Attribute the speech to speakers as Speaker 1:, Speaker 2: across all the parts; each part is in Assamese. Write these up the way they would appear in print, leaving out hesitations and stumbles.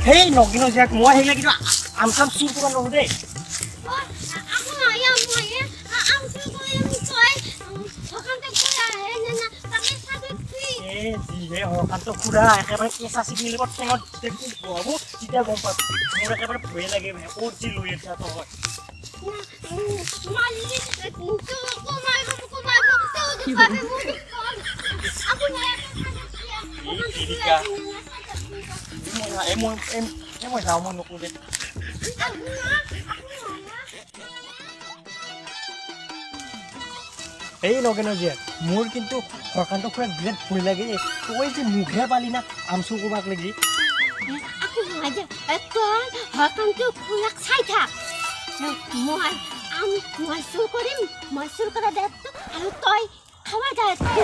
Speaker 1: সেই নগিনৰ জীয়েক, মই সেইগিলা কিন্তু আম চাম চুৰ কৰিব নোৱাৰো দেই।
Speaker 2: আকৌ নহয়, মই আম চুৰ কৰিম, তই হৰকান্ত খুৰা আহে নে না তাকে চাবি।
Speaker 1: এ যিহে হৰকান্ত খুৰা একেবাৰে কেঁচা চিগনি লগত ঠেঙত যেতিয়া বহাব, তেতিয়া গম পাবি। মোৰ একেবাৰে ভয়ে লাগে ভাই, ক'ত যি লৈ আছা তই।
Speaker 2: মাৰিলি তোকো মাৰিব, মোকো মাৰিব, তই দুখ পাবি, মই দুখ পাম। আকৌ নহয়।
Speaker 1: তেৰিকা। মই এই মই যাওঁ, মই নকৰোঁ দে। এই নগেনৰ জীয়েক, মোৰ কিন্তু হৰকান্ত খুৰাক বিৰাট ভয় লাগে। তই যে মুখহে পালি না আম চুৰ কৰবাক লাগি।
Speaker 2: আকৌ নহয় দে, তই হৰকান্ত খুৰাক চাই থাক, মই আম মই চুৰ কৰিম। মই চুৰ কৰা দায়িত্ব আৰু তই খাৱাৰ দায়িত্ব।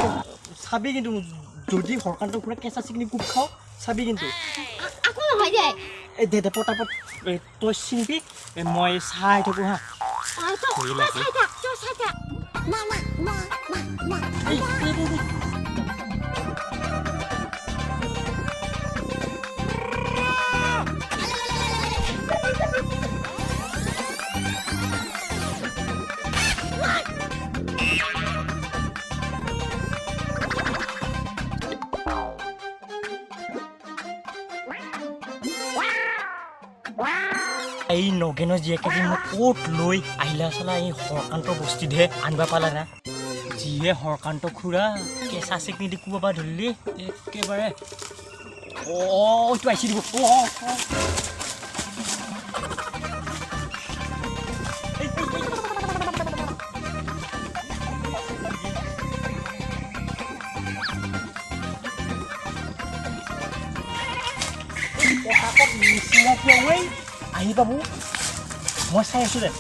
Speaker 1: চাবি কিন্তু, যদি হৰকান্ত খুৰাক কেঁচা চিকনি কোব খাওঁ, চাবি কিন্তু।
Speaker 2: আকৌ নহয় দে।
Speaker 1: এই দে দে, পটাপট এই তই চিনবি, এই মই চাই থাকোঁ হা।
Speaker 2: তই
Speaker 1: ভয় লাগে।
Speaker 2: চাই থাক, তই চাই থাক।
Speaker 1: এই, এই, এই, এই। এই নগেনৰ জীয়েকে যে মোক ক'ত লৈ আহিলা চালা, এই হৰকান্ত বস্তিতহে আনিব পালা না। যিহে হৰকান্ত খুৰা কেঁচা চেকনি দি কোবাব ধৰিলি একেবাৰে। অ' এইটো আহিছে দিব। অ' অ' অ'। এই, এই, এই। পটাপট নিচিনা কিয় ঐ আহি পাব, মই চাই আছো দে।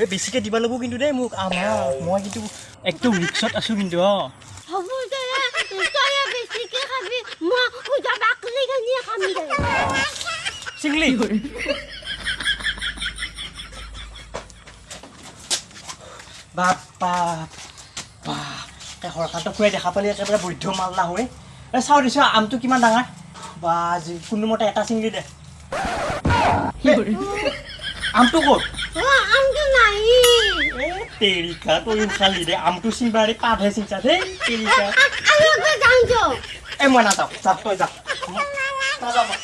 Speaker 1: এই বেছিকে দিব লাগিব কিন্তু দেই মোক আম হা। মই কিন্তু একদম ৰিক্সত আছো কিন্তু। অ।
Speaker 2: হ'ব দে, তই বেছিকে খাবি, মই সুদা বাকলিখিনিয়ে খাম দে।
Speaker 1: চিংলি বাপ বাপ বাপ, হৰকান্ত খুৰাই দেখা পালে একেবাৰে বৈধ মাল্লা হৈ। এই চাওঁ দিছোঁ আমটো কিমান ডাঙৰ বা, কোনোমতে এটা চিংলি দে। এ, আমটো ক'ত?
Speaker 2: অ, আমটো নাই।
Speaker 1: এ তেৰিকা, তই খালি দে আমটো চিংবাৰে পাতহে চিংচা দেই তেৰিকা।
Speaker 2: আৰু একবাৰ যাওঁ।
Speaker 1: এই মই নাযাওঁ, যা তই যা, নাযাওঁ মই।